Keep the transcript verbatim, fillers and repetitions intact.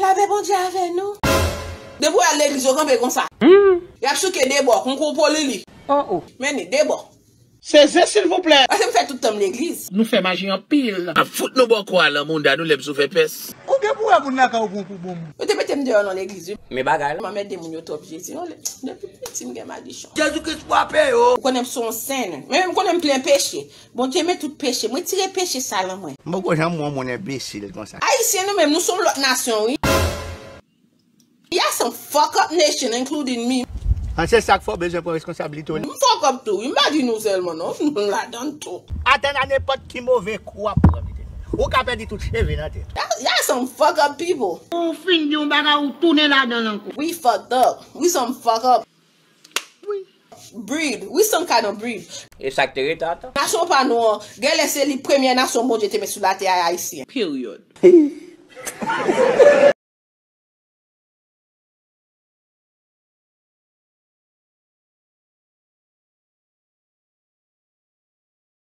Lapè Bondye avè nou. Depi w al legliz, yo kanpe konsa. Y ap souke de bò, kon kou polili. Men ni de bò. Se zen, silvouplè. Paske m fè tout tan m legliz. Nou fè maji anpil. Ap fout nou bò kwa lan mounda nou lè m sou fè pès. Ou gen pou wè moun lakay ou pran pou bon moun. Yo te mete m deyò nan legliz, wi. Men bagay la. M anmède moun yo twòp, Jezi. Non, depi piti m gen madichon. Jezi Kris frape yo. Ou konnen m se yon sen. Men m konnen m plen peche. Bondye men tout peche. Mwen tire peche sa lan mwen. M poko janm wè yon moun enbesil konsa. Ayisyen nou menm, nou se yon lòt nasyon, wi. Y a some fuck up nation, including me. An se sa k fè w bezwen pran reskonsablite w. M fuck up tou, wi. M pa di nou sèlman, non. Nou ladan tou. Atann a nenpòt ki move kou w ap pran, mete. Ou ka pèdi tout cheve nan tèt. Y a, y a some fuck up people. Ou fin di yon bagay, ou tounen ladan l ankò. We fucked up. We some fuck up. Wi. Breed. We some kind of breed. E sa k te rete atan? Nasyon pa nou an, genlè se li premyè nasyon Bondye te met sou latè a, Ayisyen. Period.